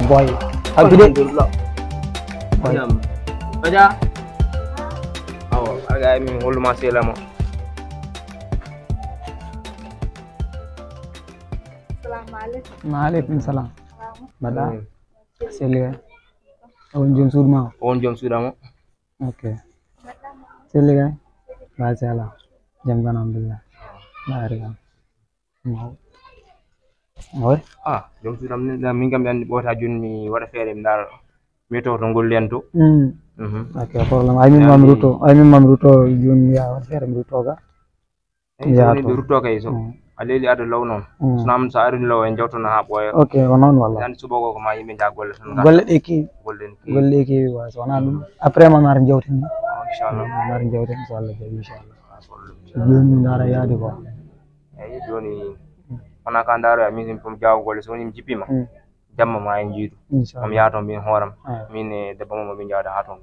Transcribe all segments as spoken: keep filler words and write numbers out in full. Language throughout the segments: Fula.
Boy, habdude. Alhamdulillah. Boy. Ajam. Aja. Awa, aga min holluma selama. Assalamu alaikum. Wa alaikum salam. Mbaɗɗa? Mm. Selli kay. On joom suudu ma o? On joom suudu am o. Ok. Selli kay. Machallah. Jam kan alhamdulillah. Laari kan. Maw. Oy. Ah, joom suudu am ni, min kam mi anndi ɓoyata jooni mi waɗa feere mi ndaara. Mi yetto to ngolli en to. Mm. Mhm. Ok, problème. Ay min mam ruto. Ay min mam ruto jooni mi yaa waɗa feere mi ruto ga. Eyi, so woni ɓe rutto kay so a leeli ado law noon. Sinam so arini law en jawtano haa ɓooya. Ok, ko noon walla. An subako ko ma yimɓe nja golle tan. Golle ɗe keewi. Golle ɗe keewi. Golle ɗe keewi, wa, so wonaa ɗum. Après ma mar jawtini. Oh, inchallah. Mar jawtini so Allah jaɓi inchallah. Jooni mi ndaara yaade ko. Eyi, jooni wona ka ndaaro ya min fof jaawo golle so woni mi jippima. Jamma ma en njiidu. Inchallah. Mami yaha toon min hooram. Ah. Min e debbo mo min jawda ha toon.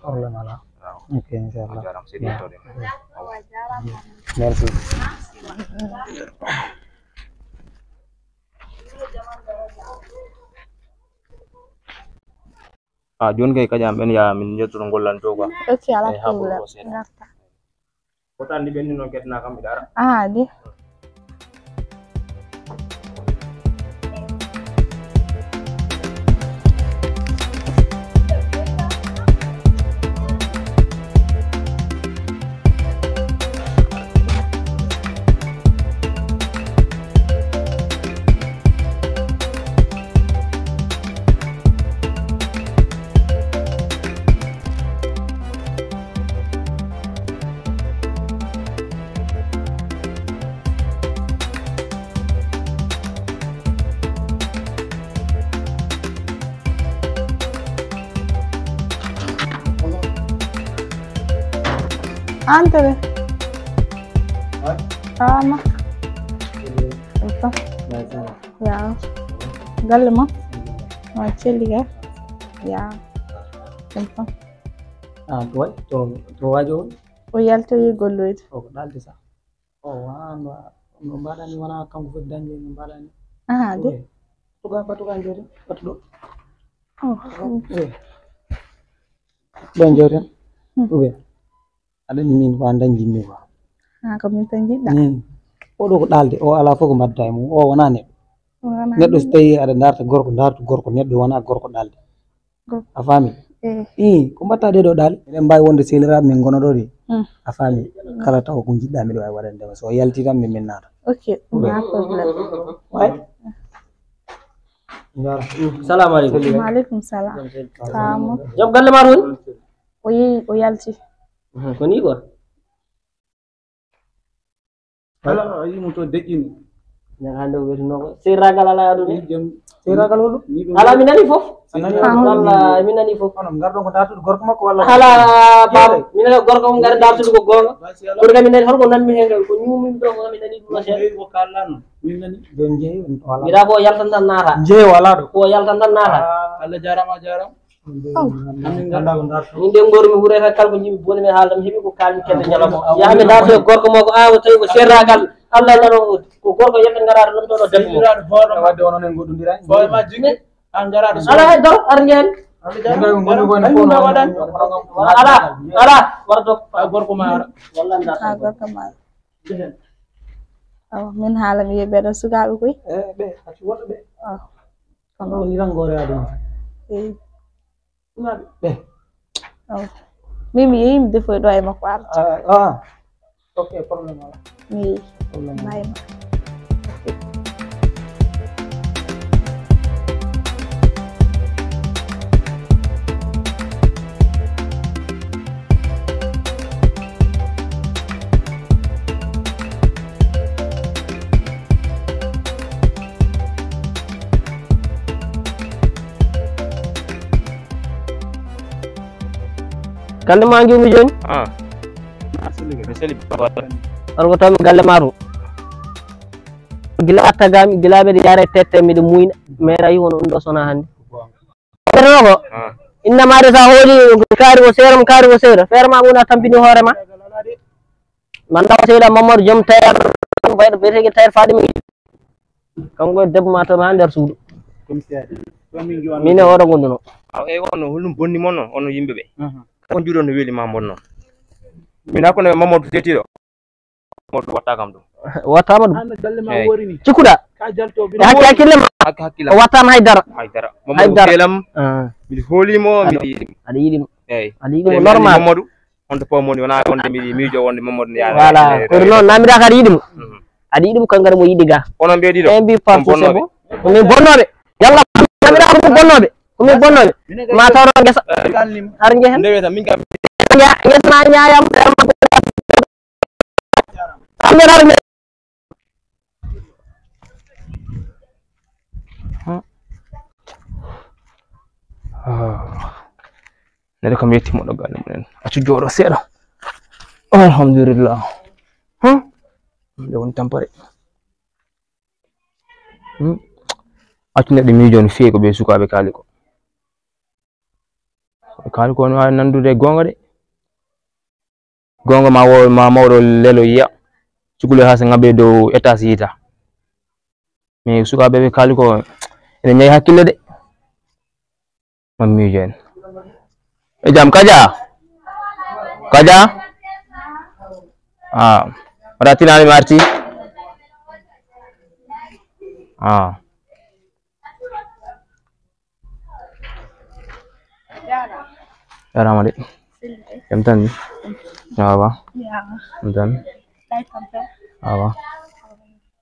Problème ala. Waaw. Ok, inchallah. Jaram sedi to de. Merci. Ah, jooni kay kadi am ɓen yaha min njettoto ngollan to quoi. Ok, ala problème. Ngarta. Ko tan ndi ɓenni noon keddana kam mi dara. Ah, di. Entrez. Salaama. Ɗum tan. Ya. Galle ma? Ma celli ga? Ya. Ɗum tan. Ah, to waɗi to, to waajo woni? O yaltoyi golloyde. O ko ɗalde sa. O wonaa no, no mbaɗani, wonaa kanko foti dañde no mbaɗani. Ah, de. Tuga ba tuga njori batu ɗo. Oh. Eh. Ɗo njori. Hmm. Tuga. Aɗa ni min ko an dañjinmi ko. Ah, ko min tan jiɗɗa. Hmm. O ɗo ko ɗalde, o ala fof ko mbaɗda e mum, o wonaa neɗɗo. Wonaa neɗɗo. So tawi aɗa darta gorko, dartu gorko, neɗɗo wonaa gorko ɗalde. Gorko. A faami? Eh. Ii, ko mbaɗta ɗee ɗoo ɗaali? Eɗen mbaawi wonde seeliraaɓe min ngona ɗo de. Hmm. A faami? Kala taw ko njiɗɗa miɗo waawi waɗande ma. So o yalti tan min, min naata. Ok, ma problème. Way. Salamu aleykum. Wa aleykum salam. Salamu. Joom galle ma toon? O yehi, o yalti. Mhm, ko ni quoi. Kala a yii mo to deƴƴini. Nden hannde o wetinoo ko seeraagal alaa e aduna. Seeraagal holo? Alaa, mi nanii fof. A nanii? Wallaahi, mi nanii fof. Onon ngarɗon ko dartude gorko makko walla? Alaa, baaba, mi nanii gorko o ngari dartude ko goonga. Kono kam mi nanii, holko nanmi heen kay? Ko ñuumin ɗo, ko mi nanii ɗum no seeɗa. Ko kaalɗaa noon. Min nanii. Jooni njehi, on wala. Mbiɗa ko yaltan tan naata. Njehi wala ɗo. Ko yaltan tan naata. Ah. Allah jaaraama, a jaaraama. Min de ngooru mi huurata kala ko njiɗmi boni mi haalda mi heɓi ko kaalmi kelle ñalawma. Yaha mi darto e gorko mo ko awo tawi ko serragal. Allah nano ko gorko yetto ngaraɗo ɗum ɗo ɗo debbo mo. Wadde onon en goɗɗondira. Boy ma jiggi an ngaraɗo. Ala hay doro ar ngeen. Ala ala wara dok. A gorko ma ara. Walla nda. A gorko ma ara. Awa min haala mi yeɓe ɗo sukaaɓe koy. Eh, ɓe ati woɗɗo ɓe. Awa. Kono woni tan gore aduna. Eyi. Ɓe. Oh. Min mi yehi mi defoy ɗo e makko arta. Ah, ah. Ok, problème wala. Mi yehi. Problème wala. Mbayi ma. Galle ma joomi jooni? Ah. Mi seli. Wala ko tawmi galle ma to. Gila attagami, gila mbeɗa yaara e tette, mbiɗa muyna. Mera yi wono ɗum ɗo sona hannde. Kono ko innama de sa hooli kaari ko seeɗa, mo kaari ko seeɗa. Feere ma wona tampini hoore ma. Man dawa seyda Mamadou joom tayar, bayɗo biyeteeɗo tayar Fadima. Kanko e debbo ma taw ha nder suudu. Min e oɗo gonduno. Aw, e wonno, holɗum bonni mon non, onon yimɓe ɓe? Mhm. Ko juuɗo no weli ma mon non. Min hakkunde Mamadou Tetiɗo. Mamadou watta kam ɗum. Wattama ɗum. An galle ma Eyi. Worini. Cikkuɗa. Ka jalto E hakki hakkille ma. Hakki hakkille. O wattama haydara. Haydara. Haydara. Mamadou ko kelam. Ah. Miɗo hoolimo, miɗo yiɗimo. Aɗa yiɗimo. Eyi. Aɗa yiɗimo Eyi, normal. Mamadou. On to pom woni, wona wonde mi miijo wonde Mamadou Ndiaye. Voilà, kono noon, namira kadi yiɗi mo. Mhm. Aɗa yiɗi mo, kanko kadi mo yiɗi ga. Onon ɓe ɗiɗo? Ɓe mbi pas On c'est bonnooɓe? Bon. Ko min bonnooɓe. Yalla, namira ko min bonnooɓe. Ko min bonnooɓe. Ma tawro ngesa. Har njehen. Ndewe tan, min kam. Nya-, ngesa na ñaayam. Amɓe har nge-, Hmm. Ah. Neɗɗo kam yetti moɗo galle mumen. Accu jooɗo seeɗa. Alhamdulillah. Hmm. Nde woni tampere. Hmm. Accu neɗɗo miijo no feewi ko ɓe sukaaɓe kaali ko. Ɓe kaali ko no waawi nandude e goonga de. Goonga ma wo-, ma mawɗo lelo yiya. Cukalel haa so ŋabe dow étage yiita. Mais sukaaɓe ɓe kaali ko ene ñayi hakkille de. Man miijo en. E jam, Kaja? Kaja? Ah. Wata tinani mi arti? Ah. Jarama de. Jam tan ni? Awa. Jam tan? Awa.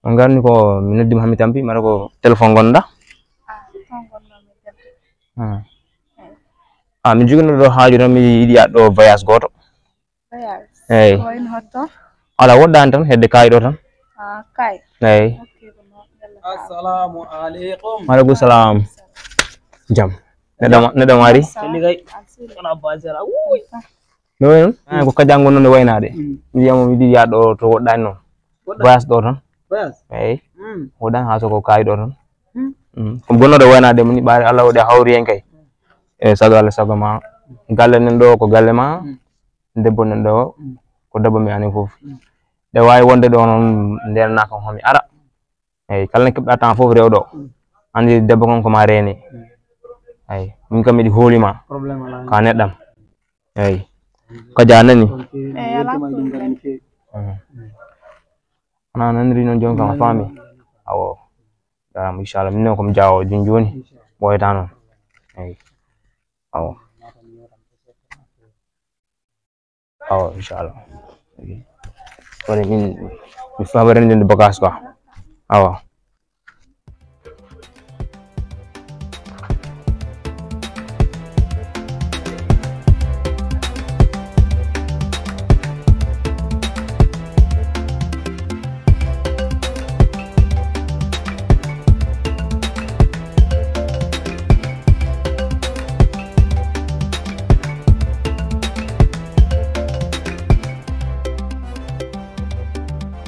On garni ko mi noddima, mi tampi, mara ko téléphone gonɗa? Ah, min jogino ɗo haaju tan, mi yiɗi yaɗɗo voyage goto. Voyage. Eyyi. Ko wayno hotto? Ala, woɗɗani tan, hedde kayi ɗo tan. Ah, kayi. Eyyi. Ok, ko noon. Assalamu aleykum. Wa aleykum salam. Jam. Neɗɗo ma-, neɗɗo maari? Salam. Wona basira. Wuy. No wayi noon? Ah, ko kajango noon e waynaade. Mm. Mbiyamo mi yiɗi yaade ɗo to woɗɗani noon. Woɗɗani? Voyage ɗo tan. Voyage? Eyyi. Mm. Woɗɗani haa so ko kayi ɗo tan. Mm. Mm. Ko gonnoɗo waynaade mo ni ɓaade Allah waɗi hawri en kay. E sago Allah sago ma. Galle nen ɗo ko galle ma. Mm. Debbo nan ɗo, ko debbo mi anin fof. Ɗe waawi wonde ɗo noon, ndeenana kam homi ara. Eyi, kala ne keɓɗa temps fof rew ɗo. Anndi debbo kon ko ma reeni. Eyi, min kam miɗi hooli ma. Problème alaa. Ka neɗɗam. Eyi. Ko ja nani? Eyi, alaa problème. Mhm. Ana naniri noon jooni kam a faami? Awo. Jarama, inchallah. Min noon ko mi jaawo jooni jooni. Ɓooyata noon. Eyi. Awo. Awa, inchallah. Woni min, mi faama renndinde bagage quoi. Awa.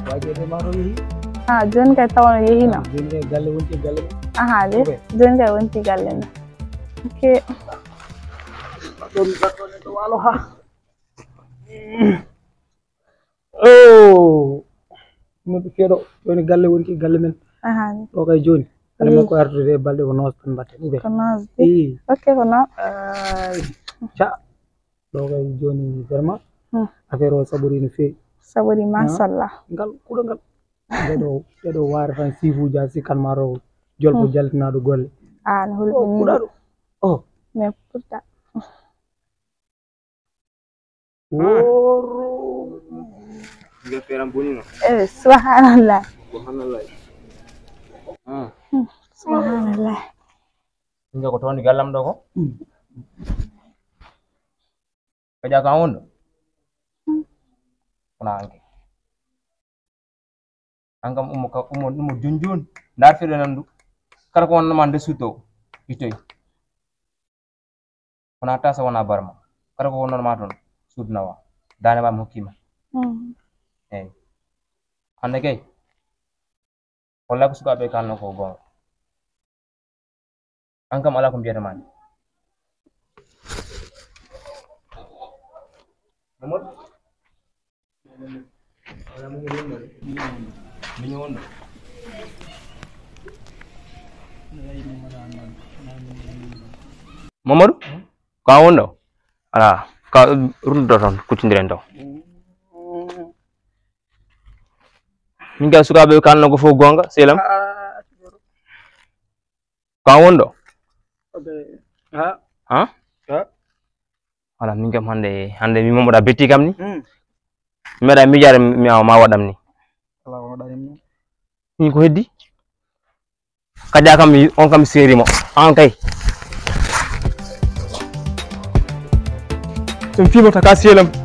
Waajede ma ɗo yehi? Ah, jooni kay tawa no yehi no. Jooni kay galle wonti e galle ɗo? Aha, de. Ok. Jooni kay wonti galle no. Ok. Ɗon, ɗon, ɗon, ɗon, walo ha. Oh, no ɓe keɗo, jooni galle wonti galle men. Aha. Ɗo kay jooni. Ene makko artude e balɗe ko noos tan mbaɗten. Ɓe. Ko noos de. Ii. Ok, ko noon. Ay, ca. Ɗo kay jooni vraiment. Hmm. Affaire o saɓori no feewi. Saɓori, ah, machallah. Ngal kuɗo ngal. Ɗeɗo, ɗeɗo waare tan sifuuji a sikkan ma ɗo jolko jaltinaɗo golle. Ah, no hulɓini. Oh, kuɗaɗo. Oh. Mais pourtant. Woro. Nga feram bonino. Eh, subhanallah. Subhanallah. Ah. Hmm, subhanallah. Nga ko toon gallam ɗo ko? Hmm. Ko jaka on ɗo? Hmm. Wona anke. An kam ummo ka, ummo, ummo joni joni. Ndar fiɗo nandu. Kala ko wonnoma nder sutto, ittoy. Wona tasa, wona barma. Kala ko wonnoma toon, sudnawa. Dane ma mi hokkima. Mm. Eyyi. Hande kay. Wallahi ko sukaaɓe kalno ko gonga. An kam alaa ko mbiyata ma ni. Mamadou? Miño wonɗo. Mamadou, ko an woni ɗo? Ala, ka rundude toon, kuccondiren toon. Min kay sukaaɓe ɓe kaalno ko fof goonga, sehil am. Ko an woni ɗo? Ha? Ha? Ala, min kam hannde, hannde mi Mamadou a betti kam ni. Hmm. Mi waɗa miijaade mi ma waɗam ni. Ala ko waɗani mo. Min ko heddi? Kadi a kam, on kam seeri mo. An kay. Ɗum fimata ka sehil am.